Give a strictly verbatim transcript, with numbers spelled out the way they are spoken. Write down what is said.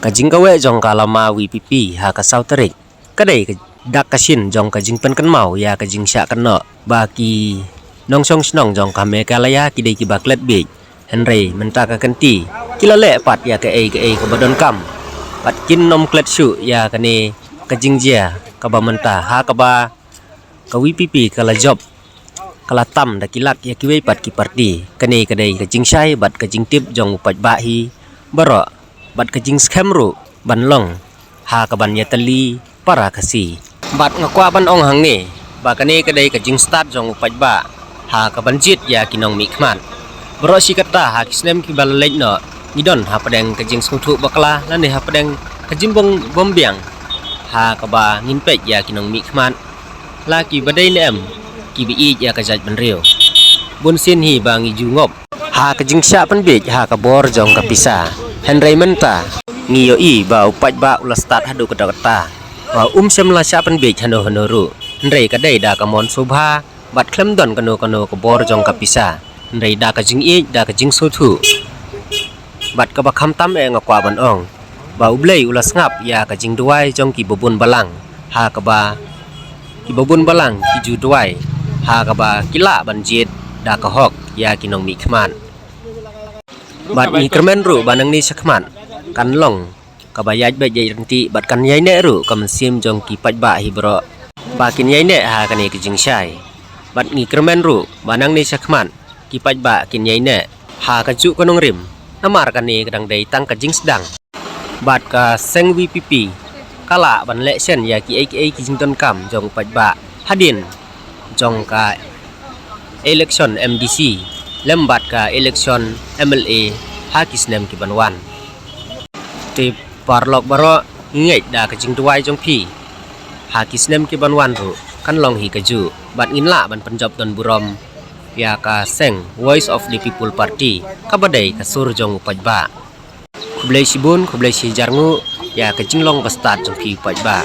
Ka jingkaweh jong ka lama V P P ha ka saw tarik ka dei ka dak ka shin jong ka jingpynkynmaw ïa ka jingshah kynnoh ba ki nongshong shnong jong ka Meghalaya ki dei kiba klet biej. Hynrei mynta ka kynti ki la leh pat ïa kaei kaei kaba donkam bad kin ym klet shuh ïa kane ka jingjia kaba mynta, ha kaba ka V P P ka la jop, ka la tam da ki lak ïa kiwei pat ki parti. Kane ka dei ka jingshai bad ka jingtip jong u paidbah hi baroh bad ka jingskhem ruh ban long ha kaban ïatylli para Khasi. Bad nga kwah ban ong hangne ba kane ka dei ka jingstad jong u paidbah ha kaban jied ïa ki nongmihkhmat. Baroh shi katta ha ki snem kiba la leit noh ngi don hapdeng ka jingsngewthuh bakla lane hapdeng ka jingbym bym biang ha kaba ngin peit ïa ki nongmihkhmat, la kiba dei ne em kiba ïeit ïa ka jaitbynriew. Bunsien hi ba ngi ju ngop ha ka jingshah pynbiej ha ka bor jong ka pisa. Hynrei mynta ngi ïohi ba u paidbah u la stad haduh katta katta ba um shym la shah pynbiej hano hano ruh. Hynrei ka dei da ka mon sngewbha bad khlem don kano kano ka bor jong ka pisa. Hynrei da ka jingïeit, da ka jingsngewthuh. Bad kaba khamtam eh nga kwah ban ong ba U Blei u la sngap ïa ka jingduwai jong kiba bun balang, ha kaba kiba bun balang ki ju duwai ha kaba ki lah ban jied da ka hok ïa ki nongmihkhmat. Bad ngi kyrmen ruh ba nangne shakhmat kan long kaba ïaid beit ïaid ryntih bad kan ïaineh ruh ka mynsiem jong ki paidbah hi baroh ba kin ïaineh ha kane ka jingshai. Bad ngi kyrmen ruh ba nangne shakhmat ki paidbah kin ïaineh ha kajuh ka nongrim, namar kane ka dang dei tang ka jingsdang. Bad ka seng V P P ka lah ban leh shen ïa kiei kiei ki jingdonkam jong u paidbah hadien jong ka election M D C lem bad ka election M L A ha ki snem ki ban wan. Te paralok baroh, ngi ngeit da ka jingduwai jong phi ha ki snem ki ban wan ruh kan long hi kajuh bad ngin lah ban pynjop don burom ïa ka seng Voice of the People Party kaba dei ka sur jong u paidbah. Khublei shibun, khublei shihajar nguh ïa ka jinglong bastad jong phi u paidbah.